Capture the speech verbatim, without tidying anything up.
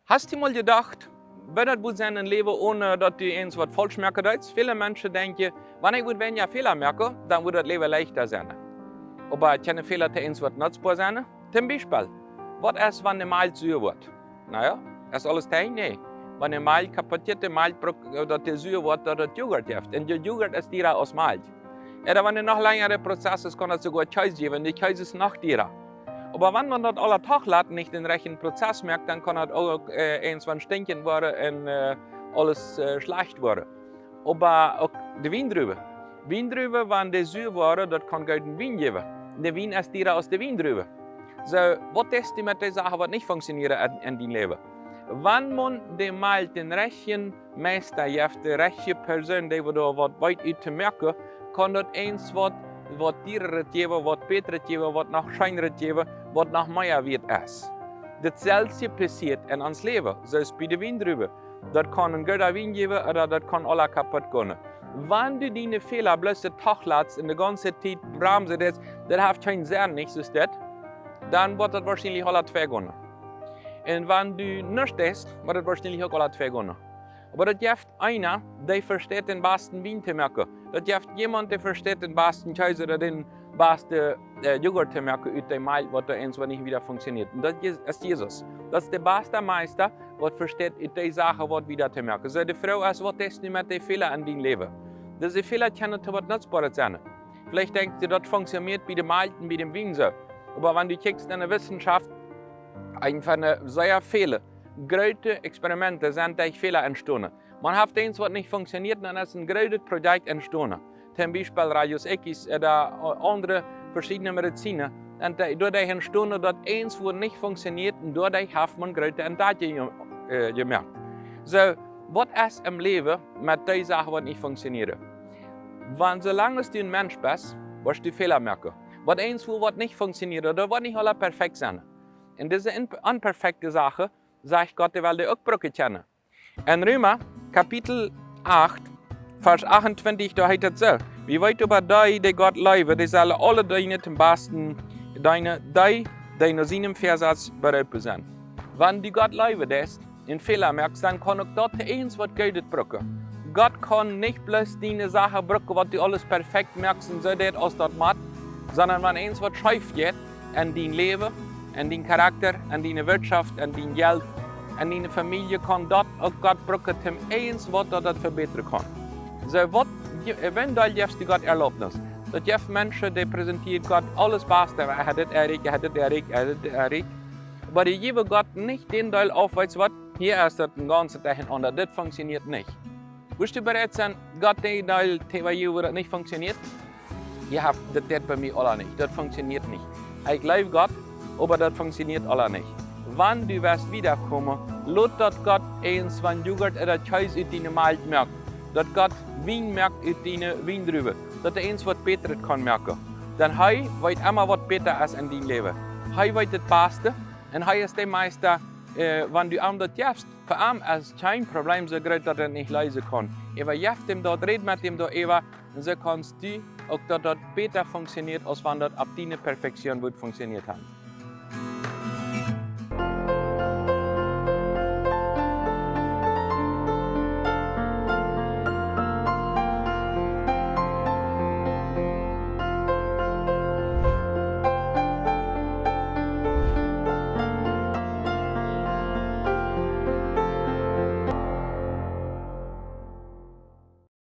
Hast du mol jedocht, woo daut wudd sennen een Läwen, onen daut du irjentwaut faulsch moaken deetst? Väle Menschen denkjen, wan ekj wudd weinja Fäla moaken, dan wudd daut Läwen leichta sennen. Oba kjennen Fäla to irjentwaut nutzboa sennen? Toom Biespel, waut es, wan de Malkj sua woat? Na jo, es aules tein? Nä. Wan de Malkj kaput jeit, de Malkj brukt, äh, daut dee sua woat, daut daut Joghurt jeft. Un de Joghurt es diera aus Malkj. Ooda wan et noch lenjare Prozess es, kaun daut soogoa Kjees jäwen, un de Kjees es noch diera. Oba wan maun daut aula toolat un nich dän rajchten Prozess moakt, dan kaun daut uk, äh, irjentwan stinkjent woaren un, äh, aules, äh, schlajcht woaren. Oba uk de Wiendruwen. Wiendruwen, wan dee sua woaren, daut kaun gooden Wien jäwen. De Wien es diera aus de Wiendruwen. Soo, waut deist du met dee Sachen, waut nich funktionieren en, en dien Läwen? Wan maun de Malkj dän rajchten Meista jeft, de rajchte Persoon, dee waut doa waut weet ut to moaken, kaun daut irjentwaut, waut dieraret jäwen, waut bätret jäwen, waut noch scheenaret jäwen, waut noch mea wieet es. Daut selwje passieet en ons Läwen, soo aus bie de Wiendruwen. Daut kaun een gooda Wien jäwen, ooda daut kaun aula kaput gonen. Wan du diene Fäla bloos toolatst un de gaunze Tiet bremsen deist, daut haft kjeen Senn, nich soo es daut, dan woat daut woarschienlich aula twei gonen. Un wan du nuscht deist, woat daut woarschienlich uk aula twei gonen. Oba daut jeft eena, dee vesteit dän basten Wien to moaken. Daut jeft jemaunt, dee vesteit dän basten Kjees ooda dän basten, äh, Joghurt to moaken ut de Malkj, waut doa irjentwaut nich wieda funktioniert. Un daut es, es Jesus. Daut es de basta Meista, waut vesteit ut de Sachen waut wieda to moaken. Soo, de Froag es, waut deist du met dee Fäla en dien Läwen? Dise Fäla kjennen to waut Nutzboaret sennen. Veleicht denkjst du, daut funktioniert bie de Malkj un bie dän Wien soo. Oba wan du kjikjst en de Wissenschaft, eent von de sea väle groote Experimenten sent derch Fäla entstonen. Maun haft irjentwaut nich funktioniert, dan es een grootet Projekt entstonen. Toom Biespel Rayos X ooda aundre veschiedne Medizinen. Un dee, doaderch entstonen, daut irjentwaut nich funktioniert, un doaderch haft maun groote Entdeckungen, äh, jemoakt. Soo, waut es em Läwen met dee Sachen, waut nich funktionieren? Wan, soo lang aus du een Mensch best, woascht du Fäla moaken. Waut irjentwaut nich funktionieren, daut woat nich aula perfekt sennen. Un dise in-, onperfekte Sachen, sajcht Gott, dee well dee uk brucken kjennen. En Reema, Kapitel acht, Varsch achtuntwintich, doa heet et soo: Wie weeten oba, dee, dee Gott leewen, dee sellen aule Dinja toom Basten deenen, dee, dee no sienen Väasaz beroopen sent. Wan du Gott leewen deist un Fäla moakst, dan kaun uk daut irjentwaut Goodet brucken. Gott kaun nich bloos diene Sachen brucken, waut du aules perfekt moakst un soo deist, aus daut mott, sonda wan irjentwaut scheef jeit, en dien Läwen, en dien Charakter, en diene Wirtschaft, en dien Jelt, en diene Famielje, kaun daut uk Gott brucken, toom irjentwaut daut, daut vebätren kaun. Soo, waut, je-, äh, wan du jefst Gott Erlaubnis? Daut jeft Menschen, dee präsentieren Gott aules Baste, hee haft dit erreicht, hee haft dit erreicht, hee haft dit erreicht. Oba dee jäwen Gott nich dän Deel auf, weetst du waut? Hia es daut een gaunzet Durchenaunda, dit funktioniert nich. Wurscht du bereit sennen, Gott dän Deel to jäwen, wua daut nich funktioniert? Jie haben, daut jeit bie mie aula nich. Daut funktioniert nich. Ekj leew Gott, oba daut funktioniert aula nich. Wan du west wiedakomen, lot daut Gott irjentwan Joghurt ooda Kjees ut diene Malkj moakt. Daut Gott Wien moakt ut diene Wiendruwen. Daut hee irjentwaut Bätret kaun moaken. Dan hee weet emma, waut bäta es en dien Läwen. Hee weet daut Baste. Un hee es de Meista, äh, wan du am daut jefst. Fa am es kjeen Problem soo groot, daut hee nich leesen kaun. Äwa jeff am daut, räd met am doaräwa, un soo kaust du uk daut, daut bäta funktioniert, aus wan daut opp diene Perfektion wudd funktioniert haben.